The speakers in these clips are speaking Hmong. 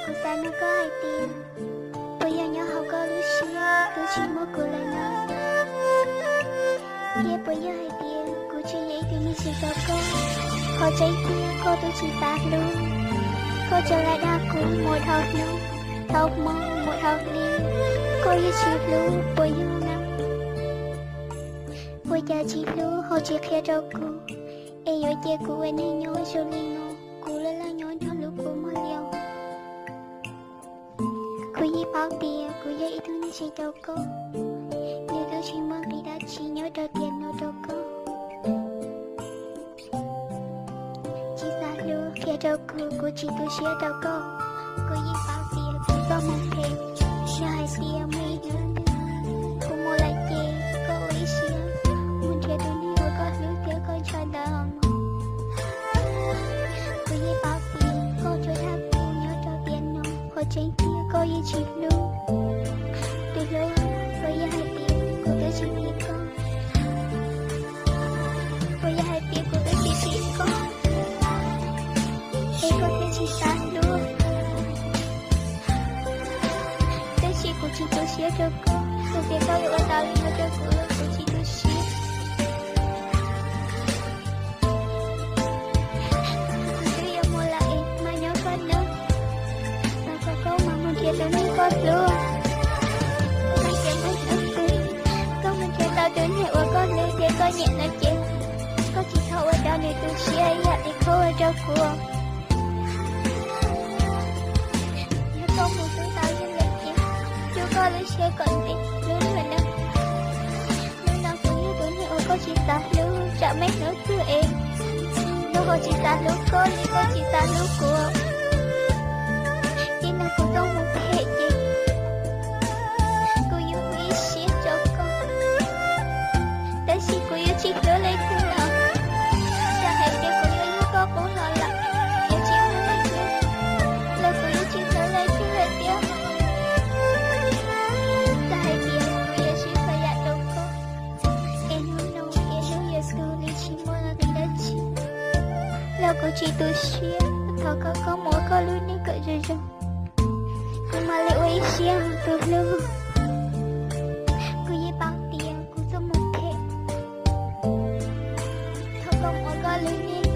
Kuv xav nug koj hais tias, puas yog nyob hauv koj lub siab twb tsis muaj kuv lawm no? Thiab puas yog hais tias kuv tsis yog ib tug neeg tsis tau koj? Qhov tseeb tiag koj twb tsis xav hlub, koj tsuas lam dag kuv mus dhau hnub, dhau hmo, mus dhau hli, koj yeej tsis hlub puas yog na? Ua cas tsis hlub ho tsis qhia rau kuv, es yuav cia kuv ua neeg nyob zoo li no, kuv laj laj nyob nrog lub kua muag liaj? Kuv yeej paub tias kuv yog ib tug neeg tsis tau koj, nws twb tsis muaj nqis dab tsi nyob rau tiam no rau koj. Tsis xav hlub, qhia rau kuv, kuv tsis tu siab rau koj. Kuv yeej paub tias kuv txoj hmoo phem, yog hais tias muaj ib hnub twg kuv mus lawm ces koj ua ib siab mus nrhiav tus neeg uas koj hlub thiab koj ntshaw ntawd. Kuv yeej paub tias koj tsuas dag kuv nyob rau tiam no, qhov tseeb tiag koj yeej tsis hlub. Tus hlub, puas yog hais tias kuv twb tsis hlub koj? Puas yog hais tias kuv twb tsis hlub koj, es koj thiaj tsis xav hlub? Tab sis kuv tsis tu siab rau koj, txawm tias koj yuav ua tau li no rau kuv los kuv tsis tu siab. Kuv twb yuav mus lawm es mas nyob koj hnub, los kom koj mam mus nrhiav tus neeg koj hlub. Koj mus nrhiav mus hlub twg, koj mus nrhiav tau tus neeg uas koj hlub thiab koj nyiam no ces koj tsis txhob ua rau nws tu siab ib yam li koj ua rau kuv. Yog koj mus hlub tau yog lawm ces, cub koj lub siab kom ntev hlub luag nawb. Hnub no kuv yog tus neeg uas koj tsis xav hlub, tsam muaj hnub twg es nws ho tsis xav hlub koj li koj tsis xav hlub kuv. Txij no kuv txoj hmoo phem ces kuv yuav ua ib siab rau koj, tab sis kuv yuav tsis hlub leej twg lawm. Txawm hais tias kuv yuav yug koj qub los lawm, yuav tsis hlub leej twg, los kuv yuav tsis hlub leej twg lawm thiab. Txawm hais tias kuv yuav sib txhua yam rau koj, es hnub no ces hnub yuav tu li tsis muaj nqis dab tsi, los kuv tsis tu siab. Thov koj, koj mus ua koj lub neej kom zoo zoo, kuv mam li ua ib siab tus hlub. Kuv yeej paub tias kuv txoj hmoo phem. Thov koj mus ua koj lub neej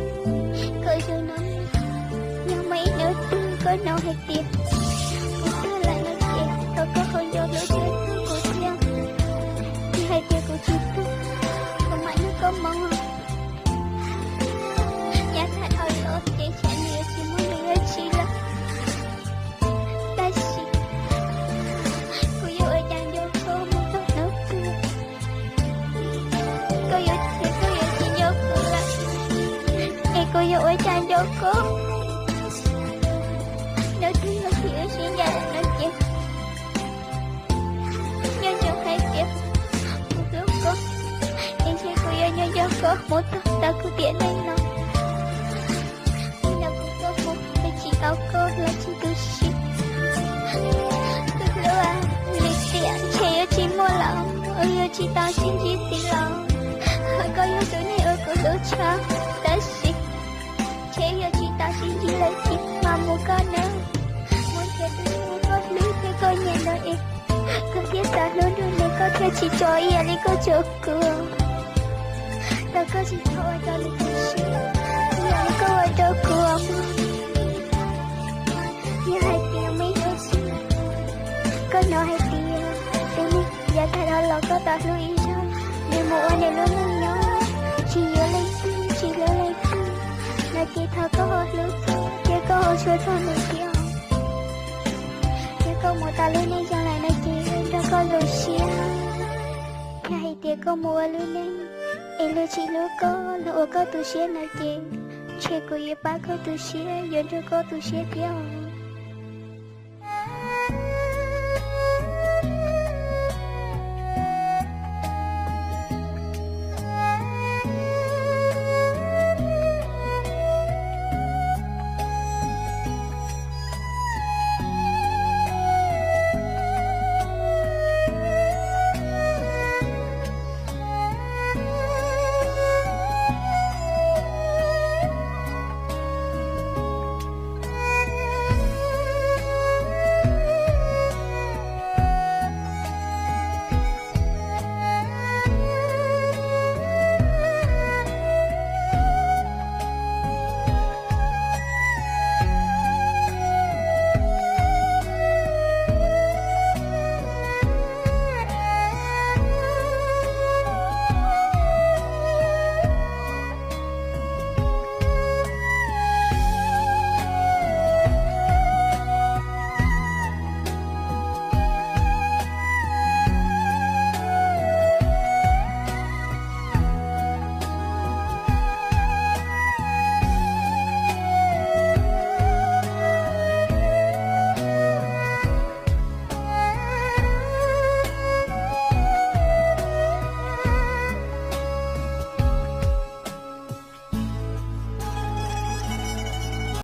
kom zoo no. Yog muaj ib hnub twg koj hnov hais tias kuv tuag lawm no ces thov koj ho nco hlub thiab hlub kuv thiab. Yog hais tias kuv tsis tuag, kuv mam nrog koj mus. Yav tag dhau los ces tsam nws yuav tsis muaj nqis dab tsi lawm, tab sis kuv yuav ua cas nco koj mus txog hnub twg? Koj yuav, koj yuav tsis nco kuv lawm, es kuv yuav ua cas nco koj? Hnub twg yog thaum wb sib ncaim lawm no ces nco ntsoov hais tias kuv hlub koj, es ntshe kuv yuav nco nco koj mus txog tau kuv tiam neej no. Hnub no kuv tuaj mus, kuv tsis tau koj los tsis tu siab. Tus hlub, lwm tiam ntshe yuav tsis muaj lawm, yuav tsis tau sib ntsib ntxiv lawm. Koj yog tus neeg uas kuv hlub tshaj, tab sis ntshe yuav tsis tau sib ntsib lawm thiab. Mas mus koj nawb, mus nrhiav tus neeg uas koj hlub thiab koj nyiam no es koj thiaj xav hlub nrog nws, koj thiaj tsis tso ib yam li koj tso kuv. Thov koj tsis txhob ua rau nws tu siab ib yam li koj ua rau kuv. Yog hais tias muaj ib hnub twg koj hnov hais tias tus neeg yav tag los koj tau hlub ib zaug, nws mus ua nws lub neej nyob, tsis yuav leej twg, tsis hlub leej twg, no ces thov koj ho hlub thiab koj ho tshua txog nws thiab. Yog koj mus tau lub neej zoo lawm no ces nrog koj zoo siab. Yog hais tias koj mus ua lub neej es luag tsis hlub koj, luag ua koj tu siab no ces ntshe kuv yuav pab koj tu siab, yuav nrog koj tu siab thiab.